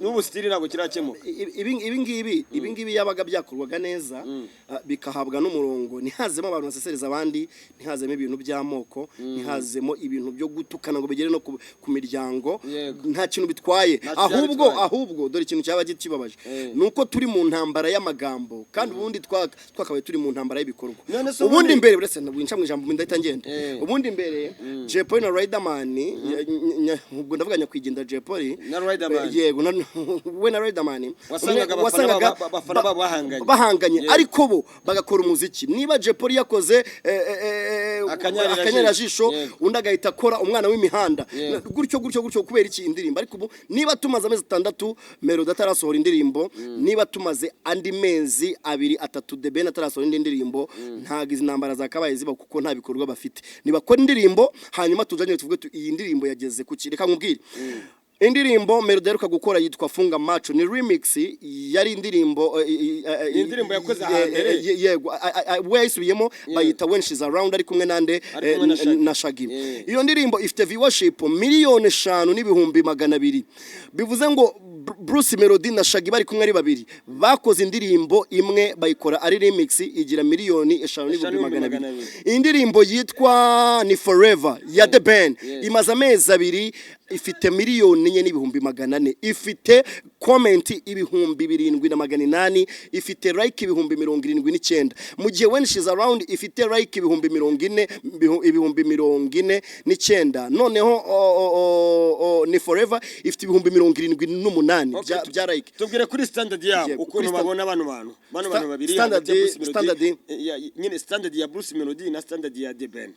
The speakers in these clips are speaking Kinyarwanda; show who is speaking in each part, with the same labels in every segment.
Speaker 1: N'ubu still ntabwo kirakemuka.
Speaker 2: Ibi ngibi yabaga byakorwaga neza, bikahabwa n'umurongo, ntihazemo abantu basesereza abandi, ntihazemo ibintu by'amoko, ntihazemo ibintu byo gutukana ngo bigere no ku miryango. Nta kintu bitwaye.
Speaker 1: Ntacyo byaba
Speaker 2: Ahubwo
Speaker 1: bitwaye.
Speaker 2: ahubwo dore ikintu cyaba kibabaje ni uko turi mu ntambara y'amagambo, kandi ubundi twakabaye turi mu ntambara y'ibikorwa.
Speaker 1: None se
Speaker 2: Ubundi mbere, uretse winca mu ijambo, ndahita ngenda. Ubundi mbere Jay Polly na Riderman, ubwo ndavuga nyakwigendera Jay Polly
Speaker 1: Na Riderman.
Speaker 2: Yego, we na Riderman.
Speaker 1: Wasangaga
Speaker 2: Wasangaga
Speaker 1: abafana babo bahanganye.
Speaker 2: Bahanganye. Ariko bo bagakora umuziki. Niba Jay Polly yakoze
Speaker 1: Akanyarira
Speaker 2: Akanyarajisho,
Speaker 1: jisho.
Speaker 2: undi agahita akora Umwana w'Imihanda, gutyo gutyo gutyo. Kubera iki indirimbo? Ariko ubu niba tumaze amezi 6 Melody atarasohora indirimbo, niba tumaze andi mezi 2, 3 The Ben atarasohora indi ndirimbo, ntabwo izi ntambara zakabaye ziba, kuko nta bikorwa bafite. Nibakora indirimbo, hanyuma tuzanye tuvuge iyi ndirimbo yageze ku ki. Reka nkubwire indirimbo Melody aheruka gukora yitwa Funga Macho, ni remix. Yari indirimbo
Speaker 1: Ni indirimbo yakoze hambere.
Speaker 2: Yego, we yayisubiyemo, bayita When She's Around, ari kumwe nande?
Speaker 1: Ari kumwe na Shaggy.
Speaker 2: Na Shaggy. Iyo ndirimbo ifite viewership 5,200,000. Bivuze ngo Bruce Melody na Shaggy bari kumwe ari babiri, bakoze indirimbo imwe, bayikora ari remix, igira 5,200,000.
Speaker 1: 5,200,000.
Speaker 2: Indirimbo yitwa Ni Forever ya The Ben imaze amezi 2, ifite 4,400,000, ifite comment 7,800, ifite like 79,000, mu gihe When She's Around ifite like 40,000, 49,000. Noneho Ni Forever ifite 78,000 bya like.
Speaker 1: Tubwire kuri standard yabo,
Speaker 2: Yego,
Speaker 1: ukuntu
Speaker 2: kuri
Speaker 1: babona bano bantu babiri hagati ya Bruce Melody, nyine standard ya Bruce Melody na standard ya The Ben.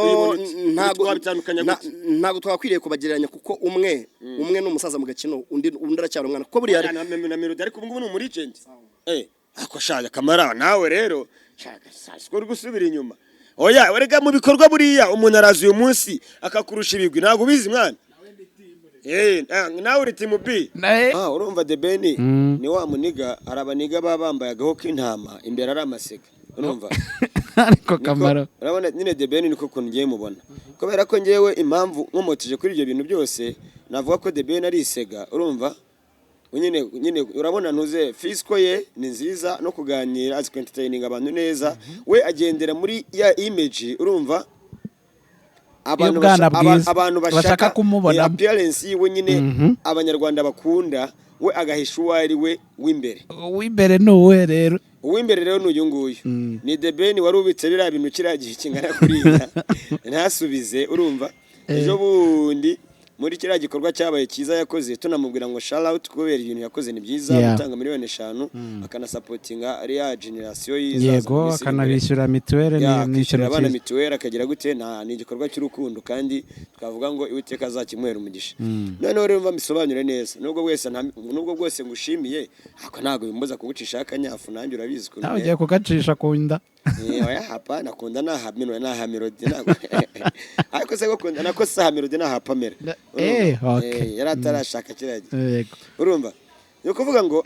Speaker 1: Uyibona ute? Twabitandukanya gute?
Speaker 2: Ntabwo twakwiriye kubagereranya, kuko umwe ni umusaza mu gakino, undi aracyari umwana, kuko buriya
Speaker 1: Na Melody, ariko ubu ngubu ni umu legend. Ako shaje kamara nawe rero shaka siko uri gusubira inyuma. Oya, erega mu bikorwa buriya umuntu araza uyu munsi akakurusha ibigwi, ntabwo ubizi mwana. Nawe uri team B. Ah, urumva The Ben ni wa muniga, hari abaniga baba bambaye agaho k'intama, imbere ari amasega, urumva?
Speaker 3: Ariko kamaro.
Speaker 1: Urabona nyine The Ben niko kuntu ngiye mubona, kubera ko ngewe impamvu nkomoteje kuri ibyo bintu byose, navuga ko The Ben ari isega. Urumva nyine urabona ntuze physique ye ni nziza, no kuganira azi entertaining abantu neza. We agendera muri ya image, urumva, abantu
Speaker 3: Y'ubwana bwiza.
Speaker 1: Abantu
Speaker 3: Bashaka
Speaker 1: bashaka
Speaker 3: kumubonamo.
Speaker 1: Appearance yiwe nyine abanyarwanda bakunda, we agahisha uwo ari we w'imbere.
Speaker 3: Uw'imbere ni uwuhe rero?
Speaker 1: Uw'imbere rero ni uyu nguyu, ni The Ben wari ubitse biriya bintu kiriya gihe kingana kuriya ntasubize. Urumva ejo bundi muri kiriya gikorwa cyabaye cyiza yakoze, tunamubwira ngo shout out kubera ibintu yakoze ni byiza, gutanga 5 miliyoni akanasupportinga ariya generation yizaza mu
Speaker 3: Yego,
Speaker 1: minsi iri imbere.
Speaker 3: akanabishyura mituweli, ni
Speaker 1: Ya,
Speaker 3: ni
Speaker 1: akishyurira
Speaker 3: ikintu
Speaker 1: abana
Speaker 3: cyiza.
Speaker 1: mituweli, akagira gute, nta ni igikorwa cy'urukundo, kandi twavuga ngo Uwiteka azakimuhera umugisha. Noneho rero mva mbisobanure neza, nubwo bwose ngushimiye, ariko ntabwo bimbuza kugucishaho akanyafu, nanjye urabizi ukuntu
Speaker 3: Nawe ugiye kugacisha ku nda.
Speaker 1: Oya, hapa nakunda naha Melody, naha Melody ntabwo, ariko se gukunda nako saha Melody naha Pamela.
Speaker 3: Okay.
Speaker 1: Yari atarashaka kiriya gihe. Urumva, ni ukuvuga ngo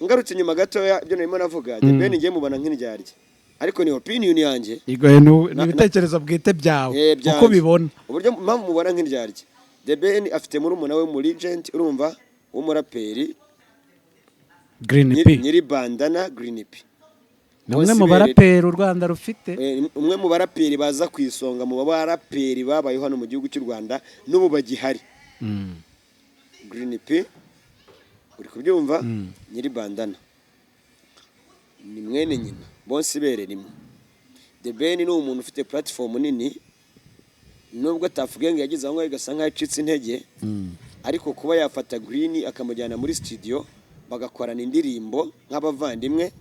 Speaker 1: ngarutse inyuma gatoya, ibyo narimo navuga, The Ben ngiye mubona nk'indyarya, ariko ni opinion yanjye.
Speaker 3: Igoye, ni ibitekerezo bwite byawe,
Speaker 1: Byanjye.
Speaker 3: uko ubibona.
Speaker 1: Uburyo mpamvu mubona nk'indyarya, The Ben afite murumuna we mu legend, urumva, w'umuraperi
Speaker 3: Green P.
Speaker 1: Nyiri Bandana, Green P.
Speaker 3: Ni umwe mu
Speaker 1: Bose
Speaker 3: baraperi u Rwanda rufite.
Speaker 1: Umwe mu baraperi baza ku isonga mu baraperi babayeho hano mu gihugu cy'u Rwanda n'ubu bagihari. Green P, uri kubyumva, nyiri Bandana ni mwene nyina, bonse ibere rimwe. The Ben ni umuntu ufite platform nini, nubwo atavuga ngo yagize aho ngaho igasa nkaho icitse intege, ariko kuba yafata Green akamujyana muri studio bagakorana indirimbo nk'abavandimwe,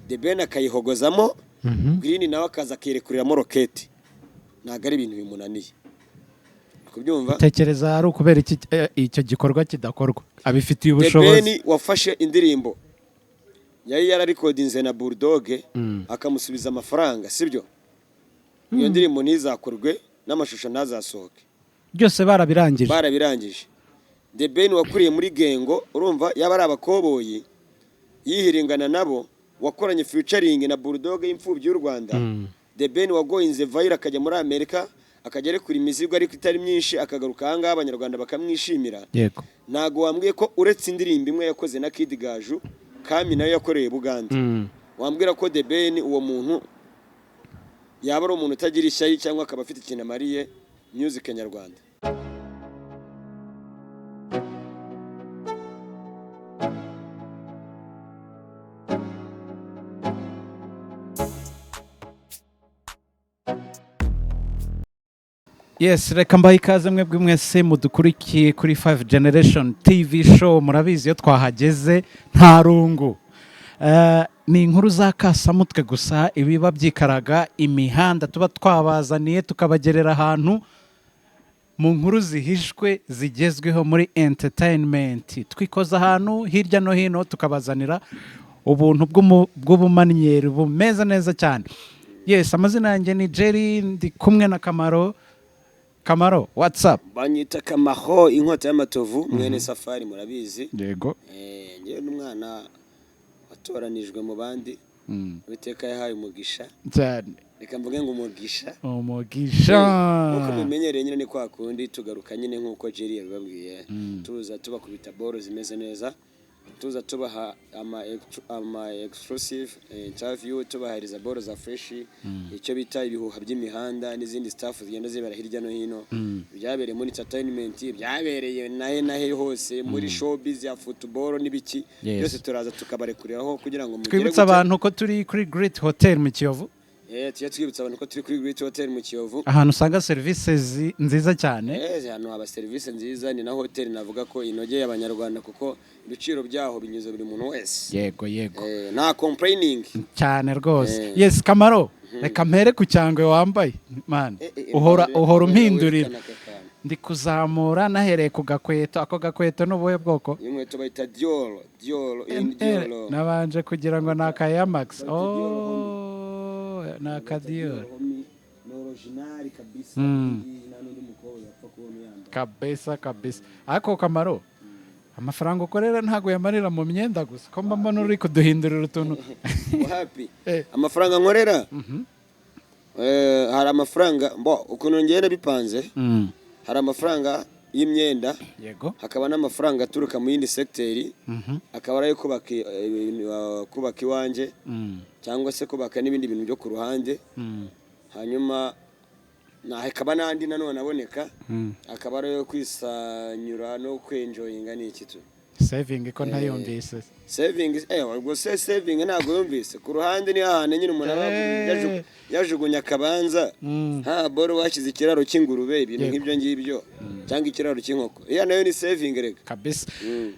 Speaker 1: The Ben akayihogozamo, Green nawe akaza akirekuriramo roketi, ntabwo ari ibintu bimunaniye. Uri kubyumva?
Speaker 3: Tekereza ari ukubera iki icyo gikorwa kidakorwa abifitiye
Speaker 1: The
Speaker 3: ubushobozi?
Speaker 1: Ben wafashe indirimbo yari yararikodinze na Bulldog, akamusubiza amafaranga, sibyo? Iyo ndirimbo ntizakorwe n'amashusho ntazasohoke.
Speaker 3: Byose barabirangije.
Speaker 1: Barabirangije. The Ben wakuriye muri gengo, urumva, yaba ari abakoboyi yihiringana nabo, wakoranye featuring na Bulldog y'imfubyi y'u Rwanda, The Ben wagoyinze viral akajya muri Amerika. Akajya arekura imizigo ariko itari myinshi, akagaruka ahangaha Abanyarwanda bakamwishimira. Ntago wambwiye ko uretse indirimbo imwe yakoze na Kid Gaju, Kami nayo yakoreye Bugande, wambwira ko The Ben uwo muntu yaba ari umuntu utagira ishyari cyangwa akaba afite ikintu amariye music nyarwanda.
Speaker 3: Yes, reka mbahe ikaze mwebwe mwese mudukurikiye kuri 5 Generation TV Show. Murabizi, iyo twahageze nta rungu. Ni inkuru za kasamutwe gusa, ibiba byikaraga imihanda tuba twabazaniye, tukabagerera ahantu mu nkuru zihishwe zigezweho muri entertainment. Twikoza ahantu hirya no hino, tukabazanira ubuntu bw'ubumanyeri bumeze neza cyane. Yes, amazina yanjye ni Jerry, ndi kumwe na Kamaro. Kamaro, what's up?
Speaker 1: Banyita Kamaho, inkota y'amatovu, mwene Safari, murabizi. Njyewe n'umwana watoranijwe mu bandi, Uwiteka yahaye umugisha.
Speaker 3: Cyane.
Speaker 1: Reka mvuge ngo umugisha.
Speaker 3: Umugisha.
Speaker 1: Nk'uko mumenyereye nyine, ni kwa kundi tugaruka nyine nk'uko Jerry yabibabwiye, tuza tubakubita boro zimeze neza, tuza tubaha ama exclusive interview, tubahereza boro za fresh, icyo bita ibihuha by'imihanda n'izindi stuff zigenda zibera hirya no hino, byabereye muri entertainment, byabereye nahe nahe hose muri showbiz ya football n'ibiki byose, turaza tukabarekuriraho kugira ngo mugere
Speaker 3: Twibutsa
Speaker 1: gute.
Speaker 3: abantu ko turi kuri Great Hotel mu Kiyovu.
Speaker 1: Tujye twibutsa abantu ko turi kuri Great Hotel mu Kiyovu.
Speaker 3: Ahantu usanga serivisi nziza cyane.
Speaker 1: Hano haba serivisi nziza, ni na hoteli navuga ko inogeye Abanyarwanda kuko ibiciro byaho binyuze buri muntu wese.
Speaker 3: yego yego
Speaker 1: Nta complaining.
Speaker 3: Cyane rwose. Yes, Kamaro, reka mpere ku cyangwe wambaye, man. Uhora uhora umpindurira.
Speaker 1: Werekana aka kantu.
Speaker 3: Ndi kuzamura nahereye ku gakweto. Ako gakweto ni ubuhe bwoko?
Speaker 1: Iyi nkweto bayita Dior, Dior, iyi ni Dior.
Speaker 3: Nabanje kugira ngo ni aka Air Max.
Speaker 1: Bayita Dior.
Speaker 3: Oh, ni aka Dior.
Speaker 1: Homie, ni original kabisa. Iyi nta n'undi mukobwa yapfa kubona uyambaye.
Speaker 3: Kabisa kabisa. Ariko Kamaro, amafaranga ukorera ntabwo yamarira mu myenda gusa, ko mba mbona uri kuduhindurira utuntu?
Speaker 1: Happy.
Speaker 3: Eh.
Speaker 1: Amafaranga nkorera, hari amafaranga mbo ukuntu ngenda bipanze, hari amafaranga y'imyenda, hakaba n'amafaranga aturuka mu yindi segiteri, akaba ari ayo kubaka kubaka iwanjye cyangwa se kubaka n'ibindi bintu byo ku ruhande. Hanyuma hakaba n'andi nanone aboneka, akaba ari ayo kwisanyura no kwenjoyinga n'iki tu.
Speaker 3: Saving ko ntayumvise?
Speaker 1: Saving, ubwo se saving ntabwo yumvise? Ku ruhande ni hahandi nyine umuntu aba yajugunya akabanza, ha boro washyize ikiraro cy'ingurube, ibintu nk'ibyo ngibyo, cyangwa ikiraro cy'inkoko, iya nayo ni saving reka.
Speaker 3: Kabisa.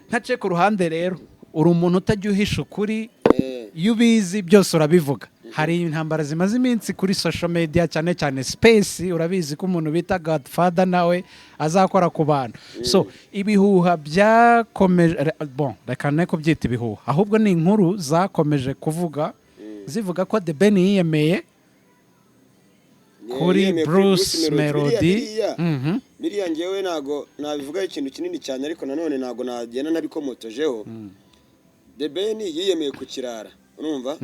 Speaker 3: Ntace ku ruhande rero, uri umuntu utajya uhisha ukuri. Iyo ubizi byose urabivuga. Hari intambara zimaze iminsi kuri social media, cyane cyane space. Urabizi ko umuntu bita Godfather nawe azakora ku bantu. So ibihuha byakomeje, bon, reka ne kubyita ibihuha, ahubwo ni inkuru zakomeje kuvuga, zivuga ko The Ben yiyemeye kuri
Speaker 1: Yemeye
Speaker 3: Bruce Melody.
Speaker 1: Biriya biriya ngewe ntago nabivugaho ikintu kinini cyane, ariko nanone ntago nagenda nabikomotojeho. The Ben yiyemeye ku kirara, urumva?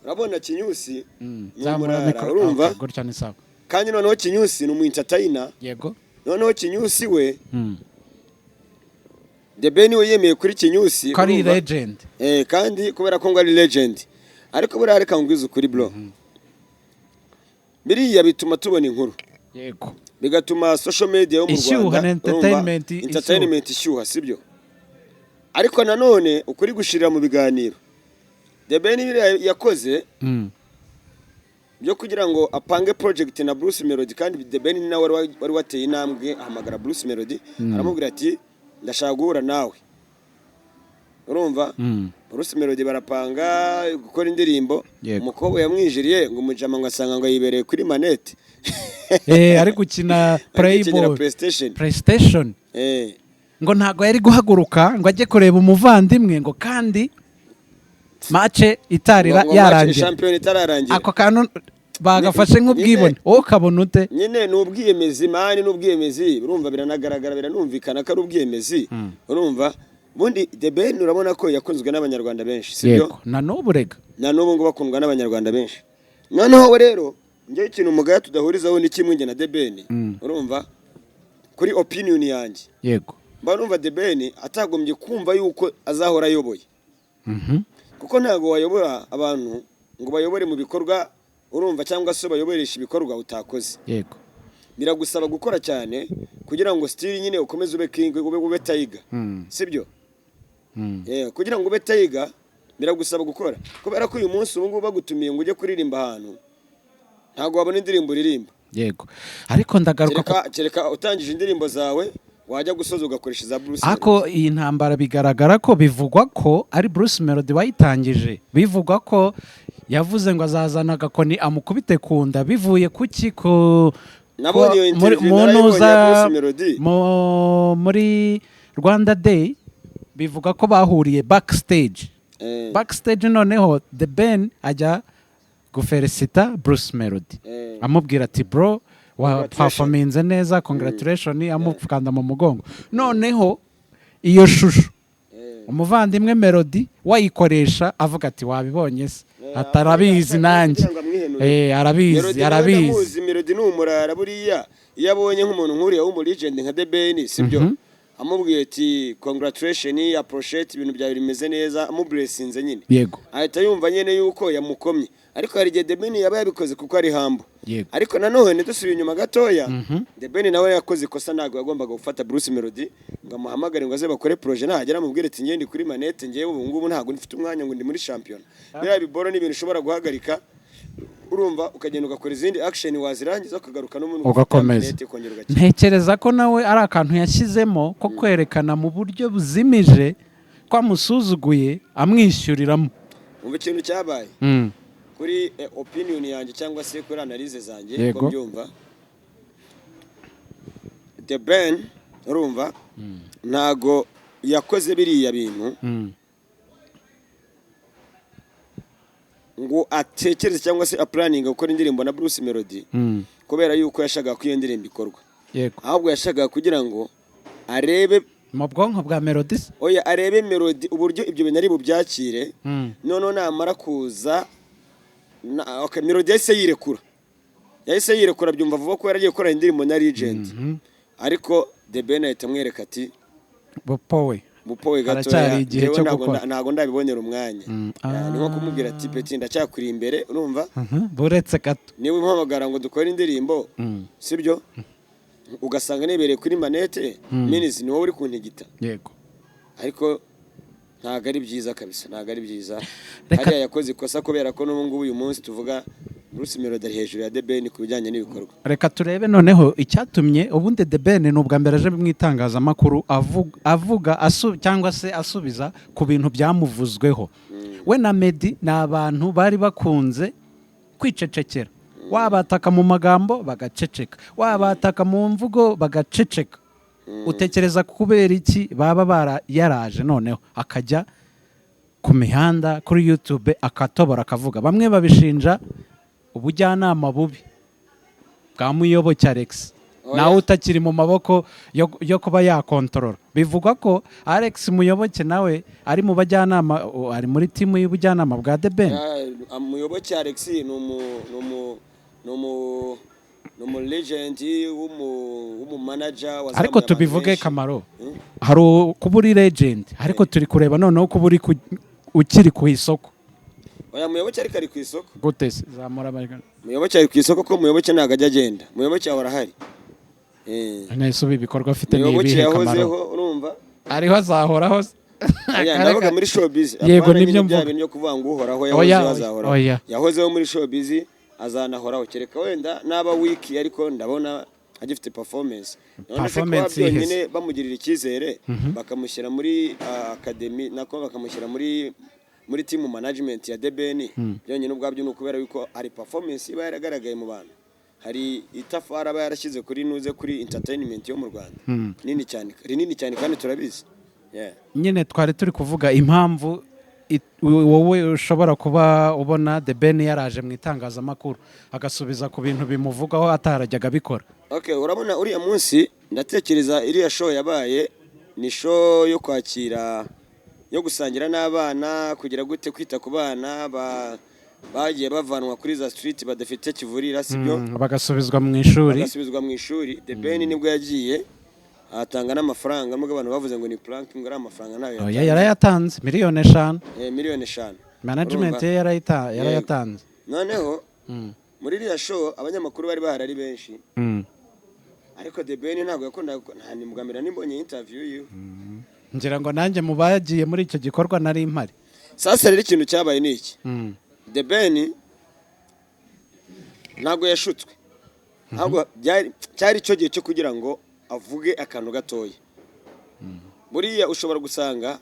Speaker 1: Urabona Kinyusi ni
Speaker 3: Zamura
Speaker 1: umurara,
Speaker 3: mikoro.
Speaker 1: urumva?
Speaker 3: Okay, gutya ni sawa.
Speaker 1: Kandi noneho Kinyusi ni umu entertainer. Noneho Kinyusi we, The Ben we yemeye kuri Kinyusi,
Speaker 3: ko ari
Speaker 1: urumva?
Speaker 3: legend.
Speaker 1: Kandi kubera ko ngo ari legend, ariko buriya reka ngwize ukuri, bro, biriya bituma tubona inkuru, bigatuma social media yo mu
Speaker 3: Ishyuha
Speaker 1: Rwanda,
Speaker 3: na entertainment
Speaker 1: urumva?
Speaker 3: ishyuha.
Speaker 1: Entertainment ishyuha, sibyo? Ariko nanone ukuri gushirira mu biganiro. The Ben biriya yakoze byo kugira ngo apange project na Bruce Melody, kandi The Ben ni nawe wari wateye intambwe ahamagara Bruce Melody, aramubwira ati: "Ndashaka guhura nawe," urumva? Bruce Melody barapanga gukora indirimbo. Umukobwa yamwijiriye ngo umujama ngo asanga ngo yibereye kuri manette.
Speaker 3: Ari gukina
Speaker 1: Ari gukinira
Speaker 3: Playboy.
Speaker 1: PlayStation.
Speaker 3: PlayStation. Ngo ntabwo yari guhaguruka ngo ajye kureba umuvandimwe, ngo kandi match itarira
Speaker 1: ngo match
Speaker 3: yarangira.
Speaker 1: Shampiyona itararangira.
Speaker 3: Ako kantu bagafashe nk'ubwibone, wowe ukabona ute?
Speaker 1: Nyine ni ubwiyemezi, man, ni ubwiyemezi, urumva? Biranagaragara, biranumvikana ko ari ubwiyemezi, urumva? Ubundi The Ben urabona ko yakunzwe n'Abanyarwanda benshi, sibyo?
Speaker 3: Yego, na n'ubu rega.
Speaker 1: Na n'ubu ngo bakundwa n'Abanyarwanda benshi. Noneho we rero Njyewe ikintu mugaya tudahurizaho ni kimwe, njye na The Ben. Urumva, kuri opinion yanjye, mba numva The Ben atagombye kumva yuko azahora ayoboye, kuko ntabwo wayobora abantu ngo bayobore mu bikorwa, urumva, cyangwa se bayoboresha ibikorwa utakoze. Biragusaba gukora cyane kugira ngo still nyine ukomeze ube king, ube tiger, sibyo? Kugira ngo ube tiger biragusaba gukora, kubera ko uyu munsi, ubu ngubu, bagutumiye ngo ujye kuririmba ahantu, ntabwo wabona indirimbo uririmba.
Speaker 3: Yego, ariko ndagaruka ku
Speaker 1: Kereka utangije indirimbo zawe, wajya gusoza ugakoresha iza Bruce.
Speaker 3: Ariko iyi ntambara bigaragara ko bivugwa ko ari Bruce Melody wayitangije. Bivugwa ko yavuze ngo azazana agakoni amukubite ku nda. Bivuye kuki ku
Speaker 1: Nabonye iyo interview,
Speaker 3: mu
Speaker 1: narayibonye
Speaker 3: ntuza
Speaker 1: ya Bruce Melody.
Speaker 3: Muri Rwanda Day bivuga ko bahuriye backstage. Backstage noneho The Ben ajya gufelicita Bruce Melody, amubwira ati: "Bro, wa
Speaker 1: Congratulations.
Speaker 3: performinze neza, congratulation," amukanda mu mugongo. Noneho iyo shusho umuvandimwe Melody wayikoresha avuga ati: "Wabibonye se?" Atarabizi nanjye.
Speaker 1: Kugira ngo amwihenure.
Speaker 3: Arabizi.
Speaker 1: Melody nawe
Speaker 3: Arabizi.
Speaker 1: ndamuzi, Melody ni umurara. Buriya iyo abonye nk'umuntu nk'uriya w'umu legend nka The Ben, sibyo, amubwiye ati: "Congratulation, appreciate, ibintu byawe bimeze neza," amublessinze nyine, ahita yumva nyine yuko yamukomye. Ariko hari igihe The Ben yaba yabikoze kuko ari humble. Ariko nanone dusubiye inyuma gatoya, The Ben nawe yakoze ikosa. Ntabwo yagombaga gufata Bruce Melody ngo amuhamagare ngo aze bakore projet, nahagera amubwire ati: "Ngende kuri manete, ngewe ubu ngubu ntabwo mfite umwanya, ngo ndi muri shampiyona." Biriya biboro ni ibintu ushobora guhagarika, urumva, ukagenda ugakora izindi action, wazirangiza ukagaruka n'umuntu
Speaker 3: ugakomeza.
Speaker 1: Manete, ukongera ugakina.
Speaker 3: Ntekereza ko nawe ari akantu yashyizemo ko kwerekana mu buryo buzimije ko amusuzuguye, amwishyuriramo.
Speaker 1: Umva ikintu cyabaye, kuri opinion yanjye cyangwa se kuri analyse zanjye, ko mbyumva, The Ben, urumva, ntago yakoze biriya bintu ngo atekereze cyangwa se aplanninga gukora indirimbo na Bruce Melody kubera yuko yashakaga ko iyo ndirimbo ikorwa. Ahubwo yashakaga kugira ngo arebe
Speaker 3: mu bwonko bwa Melody se?
Speaker 1: Oya, arebe Melody uburyo ibyo bintu ari bubyakire. Noneho namara kuza okay, Melody yahise yirekura, byumva vuba ko yaragiye gukora indirimbo na Legend, ariko The Ben ahita amwereka ati:
Speaker 3: Bupowe.
Speaker 1: "Bupowe gatoya."
Speaker 3: Haracyari igihe
Speaker 1: Njyewe
Speaker 3: cyo
Speaker 1: ntabwo
Speaker 3: gukora.
Speaker 1: Ntabwo ndabibonera umwanya. Ni nko kumubwira ati: "Petit, ndacyakuri imbere, urumva?"
Speaker 3: Buretse gato.
Speaker 1: "Niba umpamagara ngo dukore indirimbo, sibyo, ugasanga nibereye kuri manete, means ni wowe uri kuntigita." Ariko ntabwo ari byiza kabisa, ntabwo ari byiza. Hariya yakoze ikosa, kubera ko n'ubu ngubu uyu munsi tuvuga, Bruce Melody ari hejuru ya The Ben ku bijyanye n'ibikorwa.
Speaker 3: Reka turebe noneho icyatumye ubundi The Ben ni ubwa mbere aje mu itangazamakuru avuga cyangwa se asubiza ku bintu byamuvuzweho. We na Meddy ni abantu bari bakunze kwicecekera. Wabataka mu magambo bagaceceka, wabataka mu mvugo bagaceceka. Utekereza kubera iki baba yaraje noneho akajya ku mihanda, kuri YouTube, akatobora akavuga? Bamwe babishinja ubujyanama bubi bwa Muyoboke Alex,
Speaker 1: Oya.
Speaker 3: nawe utakiri mu maboko yo kuba yakontorora. Bivugwa ko Alex Muyoboke nawe ari mu bajyanama, ari muri team y'ubujyanama bwa The Ben.
Speaker 1: Muyoboke Alex ni umu legend w'umu manager wazamuye
Speaker 3: Ariko
Speaker 1: abantu
Speaker 3: tubivuge,
Speaker 1: benshi.
Speaker 3: Kamaro, hari kuba uri legend, ariko turi kureba noneho kuba uri ukiri ku isoko.
Speaker 1: Oya, Muyoboke ariko ari ku isoko.
Speaker 3: Gute se? Zamura amajwi.
Speaker 1: Muyoboke ari ku isoko, ko Muyoboke ntabwo ajya agenda, Muyoboke ahora ahari.
Speaker 3: Nahise ubu ibikorwa afite ni
Speaker 1: Muyoboke
Speaker 3: ibihe, Kamaro?
Speaker 1: yahozeho, urumva?
Speaker 3: Ariho, azahoraho se?
Speaker 1: Oya, ndavuga muri showbiz.
Speaker 3: Yego,
Speaker 1: Apana
Speaker 3: nibyo
Speaker 1: nyine bya
Speaker 3: mvuga.
Speaker 1: bintu byo kuvuga ngo uhoraho
Speaker 3: Oya,
Speaker 1: yahozeho
Speaker 3: oya,
Speaker 1: azahoraho.
Speaker 3: Oya.
Speaker 1: Yahozeho muri showbiz, azanahoraho, kereka wenda naba wiki, ariko ndabona agifite performance. None se kuba
Speaker 3: Performance yihe se?
Speaker 1: byonyine bamugirira icyizere bakamushyira muri academy, nako bakamushyira muri team management ya The Ben, byonyine ubwabyo ni ukubera yuko hari performance iba yaragaragaye mu bantu, hari itafari aba yarashyize kuri nuze, kuri entertainment yo mu Rwanda, nini cyane, rinini cyane, kandi turabizi. Yeah.
Speaker 3: Nyine twari turi kuvuga impamvu wowe ushobora kuba ubona The Ben yaraje mu itangazamakuru agasubiza ku bintu bimuvugaho atarajyaga abikora.
Speaker 1: Okay, urabona uriya munsi, ndatekereza iriya show yabaye ni show yo kwakira, yo gusangira n'abana, kugira gute, kwita ku bana ba Bagiye bavanwa kuri za street badafite kivurira, sibyo?
Speaker 3: Bagasubizwa mu ishuri.
Speaker 1: Bagasubizwa mu ishuri. The Ben nibwo yagiye atanga n'amafaranga, nubwo abantu bavuze ngo ni prank, ngo ari amafaranga ntayo
Speaker 3: Oya,
Speaker 1: yatanze.
Speaker 3: Yarayatanze, miliyoni 5.
Speaker 1: Miliyoni 5.
Speaker 3: Management
Speaker 1: Urumva?
Speaker 3: ye yarayatanze.
Speaker 1: Noneho muri iriya show abanyamakuru bari bahari ari benshi, ariko The Ben ntabwo yakundaga, nta ni bwa mbere nimbonye interview yiwe.
Speaker 3: Ngira ngo nanjye mu bagiye muri icyo gikorwa nari mpari.
Speaker 1: Sasa rero ikintu cyabaye ni iki: The Ben ntabwo yashutswe, ntabwo cyari icyo gihe cyo kugira ngo avuge akantu gatoya. Buriya ushobora gusanga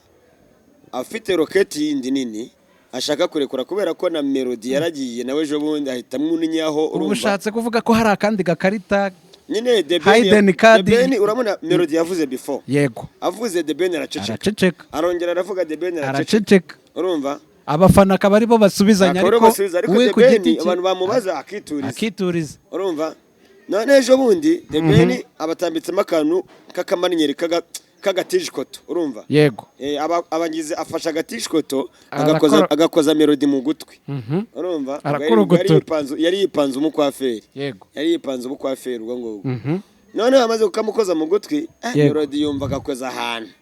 Speaker 1: afite roketi yindi nini ashaka kurekura, kubera ko na Melody yaragiye nawe ejo bundi ahita amuninyaho.
Speaker 3: Ubu
Speaker 1: Urumva?
Speaker 3: ushatse kuvuga ko hari akandi gakarita
Speaker 1: Nyine The Ben
Speaker 3: hidden card.
Speaker 1: The Ben, urabona Melody yavuze before. Avuze, The Ben araceceka.
Speaker 3: Araceceka.
Speaker 1: Arongera aravuga, The Ben araceceka.
Speaker 3: Araceceka.
Speaker 1: Urumva?
Speaker 3: Abafana akaba aribo basubizanya.
Speaker 1: Akaba aribo
Speaker 3: Ariko
Speaker 1: basubiza, ariko
Speaker 3: we
Speaker 1: The
Speaker 3: ku
Speaker 1: Ben
Speaker 3: giti cye
Speaker 1: abantu bamubaza akituriza.
Speaker 3: Akituriza.
Speaker 1: Urumva, none ejo bundi The Ben abatambitsemo akantu k'akamanyeri k'agatishikoto, urumva?
Speaker 3: Yego.
Speaker 1: Abangize afashe agatishikoto agakoza agakoza Melody mu gutwi, urumva? Ubwo
Speaker 3: Arakurugutura.
Speaker 1: Yari yipanze umukwaferi. Yari yipanze umukwaferi ubwo ngubwo. Noneho amaze kukamukoza mu gutwi, Melody yumva agakoza ahantu.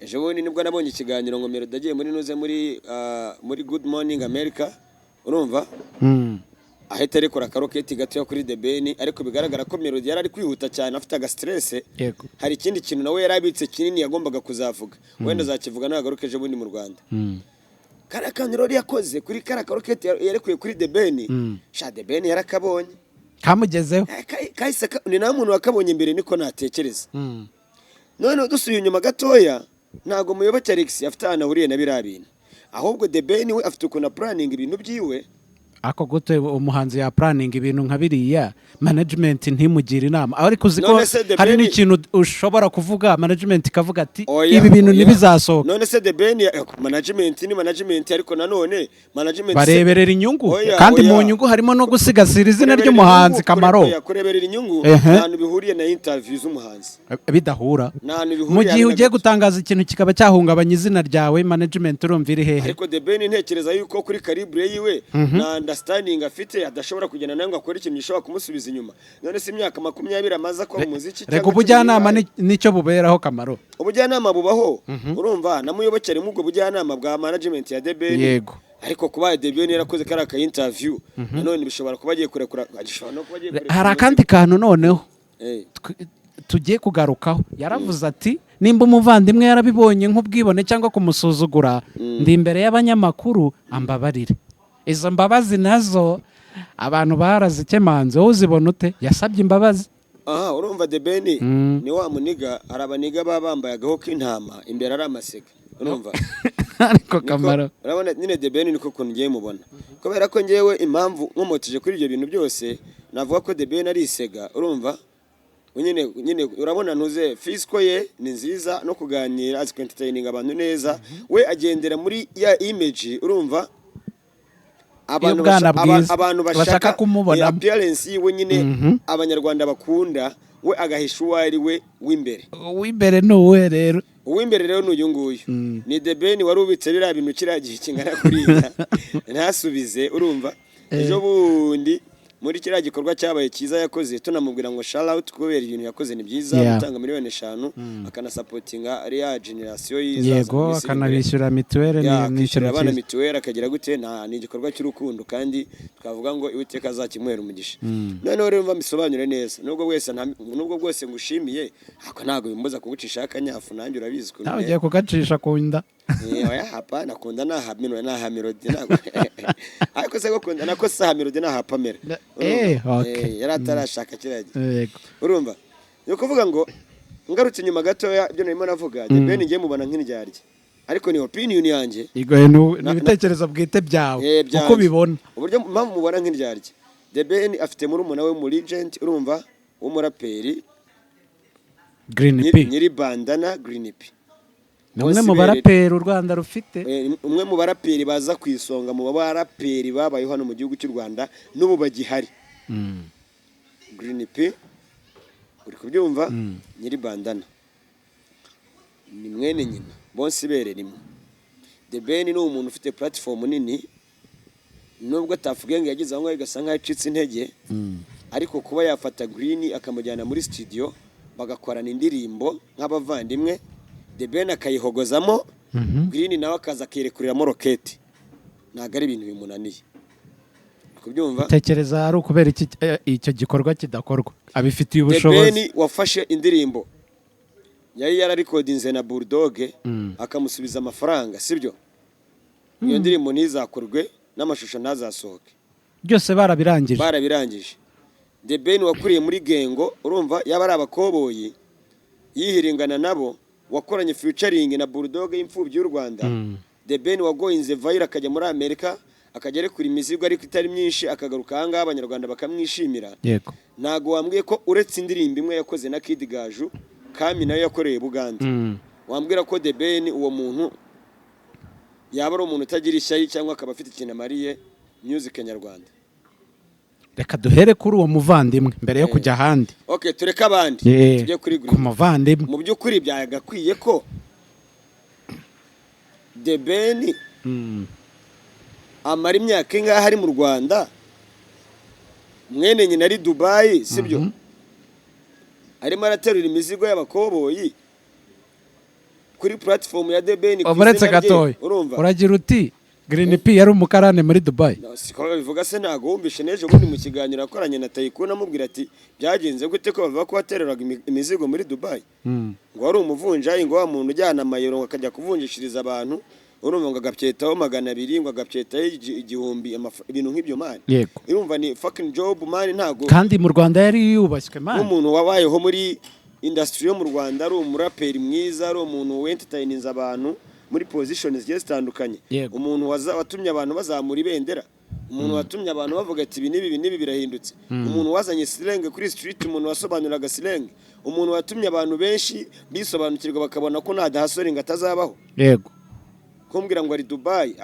Speaker 1: Ejo bundi nibwo nabonye ikiganiro ngo Melody agiye muri nuze muri Good Morning America, urumva? Ahita arekura akaroketi gatoya kuri The Ben, ariko bigaragara ko Melody yari ari kwihuta cyane, afite aga stress. Hari ikindi kintu nawe yari abitse kinini yagombaga kuzavuga, wenda azakivuga nagaruka ejo bundi mu Rwanda. Kariya kantu rero yakoze kuri kariya karoketi yarekuye kuri The Ben, sha, The Ben yarakabonye.
Speaker 3: Kamugezeho.
Speaker 1: Kahise ni nawe muntu wakabonye mbere, niko natekereza. Noneho dusubiye inyuma gatoya, ntabwo Muyoboke Alex afite ahantu ahuriye na biriya bintu, ahubwo The Ben we afite ukuntu apuraninga ibintu byiwe.
Speaker 3: Ako gute umuhanzi ya planning ibintu nka biriya, management ntimugire inama? Ariko uzi ko
Speaker 1: None se The
Speaker 3: hari
Speaker 1: Ben-
Speaker 3: n'ikintu ushobora kuvuga, management ikavuga ati
Speaker 1: Oya,
Speaker 3: ibi bintu
Speaker 1: oya.
Speaker 3: ntibizasohoka.
Speaker 1: None se The Ben management ni management, ariko nanone management
Speaker 3: Bareberera inyungu.
Speaker 1: Oya,
Speaker 3: Kandi
Speaker 1: oya.
Speaker 3: mu nyungu harimo no gusigasira izina
Speaker 1: Kureberera
Speaker 3: ry'umuhanzi.
Speaker 1: inyungu,
Speaker 3: Kamaro.
Speaker 1: oya, kureberera inyungu nta hantu bihuriye na interview z'umuhanzi.
Speaker 3: Bidahura.
Speaker 1: Nta hantu bihuriye
Speaker 3: Mu gihe
Speaker 1: habe na
Speaker 3: ugiye
Speaker 1: gato.
Speaker 3: gutangaza ikintu kikaba cyahungabanya izina ryawe, management urumva iri hehe?
Speaker 1: Ariko The Ben ntekereza yuko kuri calibre yiwe na understanding afite, adashobora kugenda nawe ngo akore ikintu gishobora kumusubiza inyuma. None se imyaka 20 amaze akora umuziki
Speaker 3: Reka,
Speaker 1: cyangwa
Speaker 3: ubujyanama
Speaker 1: 15,
Speaker 3: nicyo buberaho kamaro.
Speaker 1: Ubujyanama bubaho, urumva? Na Muyoboke arimo ubwo bujyanama bwa management ya The Ben. Ariko kuba The Ben yarakoze kariya ka interview, nanone bishobora kuba agiye kurekura, agishobora no kuba agiye kurekura
Speaker 3: Hari
Speaker 1: umuziki.
Speaker 3: akandi kantu noneho tugiye kugarukaho. Yaravuze ati nimba umuvandimwe yarabibonye nk'ubwibone cyangwa kumusuzugura, ndi imbere y'abanyamakuru, ambabarire. Izo mbabazi nazo abantu barazikemanze. Wowe uzibona ute? Yasabye imbabazi.
Speaker 1: Aha, urumva, The Ben ni wa muniga, hari abaniga baba bambaye agaho k'intama, imbere ari amasega, urumva?
Speaker 3: Ariko
Speaker 1: Kamaro, urabona nyine The Ben niko kuntu ngiye mubona, kubera ko ngewe impamvu nkomoteje kuri ibyo bintu byose, navuga ko The Ben ari isega, urumva? Nyine urabona ntuze physique ye ni nziza, no kuganira azi entertaining abantu neza. We agendera muri ya image, urumva? Abantu
Speaker 3: Y'ubwana bwiza.
Speaker 1: Abantu
Speaker 3: Bashaka
Speaker 1: bashaka
Speaker 3: kumubonamo.
Speaker 1: Appearance yiwe nyine abanyarwanda bakunda, we agahisha uwo ari we w'imbere.
Speaker 3: Uw'imbere ni uwuhe rero?
Speaker 1: Uw'imbere rero ni uyu nguyu, ni The Ben wari ubitse biriya bintu kiriya gihe kingana kuriya ntasubize, urumva? Ejo bundi muri kiriya gikorwa cyabaye cyiza yakoze, tunamubwira ngo shout out kubera ibintu yakoze ni byiza, gutanga miliyoni 5 akanasapotinga ariya generation yizaza mu minsi iri imbere.
Speaker 3: Akanabishyura mituweli
Speaker 1: Ya,
Speaker 3: ni
Speaker 1: akishyurira
Speaker 3: ikintu
Speaker 1: abana
Speaker 3: cyiza.
Speaker 1: mituweli, akagira gute, ni igikorwa cy'urukundo kandi twavuga ngo Uwiteka azakimuhera umugisha. Noneho rero mva mbisobanure neza, nubwo bwose ngushimiye, ariko ntabwo bimbuza kugucishaho akanyafu, nanjye urabizi ukuntu
Speaker 3: Nawe ugiye kugacisha ku nda.
Speaker 1: Oya, hapa nakunda naha Melody, naha Melody ntabwo, ariko se gukunda nako saha Melody naha Pamela.
Speaker 3: Okay.
Speaker 1: Yari atarashaka kiriya gihe. Urumva, ni ukuvuga ngo ngarutse inyuma gatoya, ibyo narimo navuga, The Ben ngiye mubona nk'indyarya, ariko ni opinion yanjye.
Speaker 3: Igoye, ni ibitekerezo bwite byawe.
Speaker 1: Byanjye.
Speaker 3: Uko ubibona.
Speaker 1: Uburyo mpamvu mubona nk'indyarya, The Ben afite murumuna we mu legend, urumva, w'umuraperi.
Speaker 3: Green P.
Speaker 1: Nyiri bandana, Green P.
Speaker 3: Ni umwe mu
Speaker 1: Bose
Speaker 3: baraperi u Rwanda rufite.
Speaker 1: Umwe mu baraperi baza ku isonga mu baraperi babayeho hano mu gihugu cy'u Rwanda n'ubu bagihari. Green P, uri kubyumva, nyiri bandana, ni mwene nyina, bonse ibere rimwe. The Ben ni umuntu ufite platform nini. Nubwo Tuff Gang yagize aho ngaho igasa nkaho icitse intege, ariko kuba yafata Green akamujyana muri studio bagakorana indirimbo nk'abavandimwe, The Ben akayihogozamo, Green nawe akaza akirekuriramo roketi, ntabwo ari ibintu bimunaniye kubyumva.
Speaker 3: Tekereza ari ukubera iki icyo gikorwa kidakorwa abifitiye
Speaker 1: The
Speaker 3: ubushobozi?
Speaker 1: Ben wafashe indirimbo yari yararikodinze na Bulldog, akamusubiza amafaranga, sibyo? Iyo ndirimbo ntizakorwe n'amashusho ntazasohoke.
Speaker 3: Byose barabirangije.
Speaker 1: Barabirangije. The Ben wakuriye muri gang, urumva, yaba ari abakoboyi yihiringana nabo, wakoranye featuring na Bulldog y'imfubyi y'u Rwanda, The Ben wagoyinze viral akajya muri Amerika, akajya arekura imizigo ariko itari myinshi, akagaruka ahangaha Abanyarwanda bakamwishimira. Ntago wambwiye ko uretse indirimbo imwe yakoze na Kid Gaju, Kami nayo yakoreye Buganda, wambwira ko The Ben uwo muntu yaba ari umuntu utagira ishyari cyangwa akaba afite ikintu amariye music nyarwanda?
Speaker 3: Reka duhere kuri uwo muvandimwe mbere yo kujya ahandi.
Speaker 1: Okay, tureke abandi, tujye kuri
Speaker 3: ku
Speaker 1: Green.
Speaker 3: muvandimwe.
Speaker 1: Mu by'ukuri byagakwiye ko The Ben amara imyaka ingahe ari mu Rwanda, mwene nyina ari Dubayi, sibyo? Arimo araterura imizigo y'abakoboyi kuri platform ya The Ben ku
Speaker 3: Uretse
Speaker 1: izina rye,
Speaker 3: gatoya.
Speaker 1: Urumva?
Speaker 3: Uragira uti Green P yari umukarane muri Dubai?
Speaker 1: No, siko babivuga se? Ntabwo wumvishe n'ejo bundi mu kiganiro yakoranye na Taikun amubwira ati: "Byagenze gute ko bavuga ko wateruraga imizigo muri Dubai?" Ngo wari umuvunjayi, ngo wa muntu ujyana amayero ngo akajya kuvunjishiriza abantu, urumva, ngo agapyetaho 200, ngo agapyetaho 1000, ibintu nk'ibyo, man. Urumva ni fucking job, man, ntago
Speaker 3: Kandi mu Rwanda yari yubashywe, man.
Speaker 1: Nk'umuntu wabayeho muri industry yo mu Rwanda, ari umuraperi mwiza, ari umuntu wentertaininze abantu muri position zigiye zitandukanye, umuntu watumye abantu bazamura ibendera, umuntu watumye abantu bavuga ati: "Ibi n'ibi, ibi n'ibi birahindutse", umuntu wazanye slang kuri street, umuntu wasobanuraga slang, umuntu watumye abantu benshi bisobanukirwa bakabona ko nta dahasoringa atazabaho, kumbwira ngo ari Dubai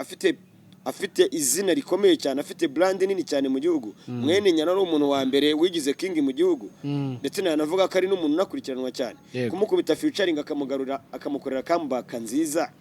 Speaker 1: afite izina rikomeye cyane, afite brand nini cyane mu gihugu, mwene nyana ari umuntu wa mbere wigize king mu gihugu, ndetse nanavuga ko ari n'umuntu unakurikiranwa cyane, kumukubita featuring akamugarura, akamukorera comeback nziza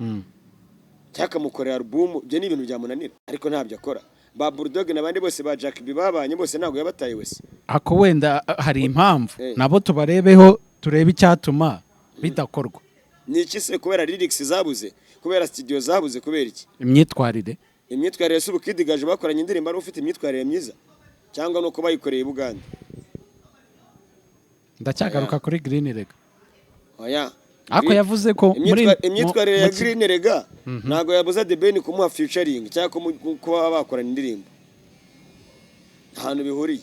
Speaker 1: cyangwa akamukorera album, ibyo ni ibintu byamunanira? Ariko ntabyo akora. Ba Bulldog n'abandi bose, ba Jack B babanye bose, ntabwo yabataye wese.
Speaker 3: Ako wenda hari impamvu. Nabo tubarebeho, turebe icyatuma bidakorwa.
Speaker 1: Ni iki se? Kubera lyrics zabuze? Kubera studio zabuze? Kubera iki?
Speaker 3: Imyitwarire.
Speaker 1: Imyitwarire se? Ubu Kid Gaju bakoranye indirimbo ari ufite imyitwarire myiza, cyangwa nuko bayikoreye i Bugande?
Speaker 3: Ndacyagaruka kuri Green rega.
Speaker 1: Oya.
Speaker 3: Ariko yavuze ko muri
Speaker 1: Imyitwarire ya Green rega ntabwo yabuza The Ben kumuha featuring cyangwa kuba bakorana indirimbo. Ahantu bihuriye,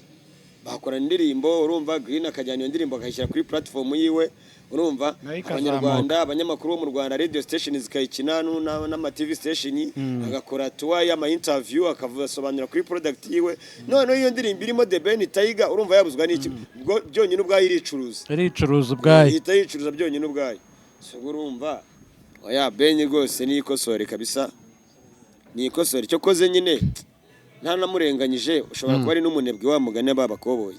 Speaker 1: bakorana indirimbo, urumva, Green akajyana iyo ndirimbo akayishyira kuri platform yiwe, urumva,
Speaker 3: Nayo ikazamuka.
Speaker 1: Abanyarwanda, abanyamakuru bo mu Rwanda, radio station zikayikina n'ama TV station, agakora tour y'ama interview, akasobanura kuri product yiwe. Noneho iyo ndirimbo irimo The Ben Tiger, urumva yabuzwa n'iki? Byonyine ubwayo iricuruza.
Speaker 3: Iricuruza ubwayo.
Speaker 1: Ihita yicuruza byonyine ubwayo. So urumva, oya, Ben rwose ni ikosore kabisa, ni ikosore. Icyo koze nyine ntanamurenganyije, ushobora kuba ari n'umunebwe wa mugani babakoboye.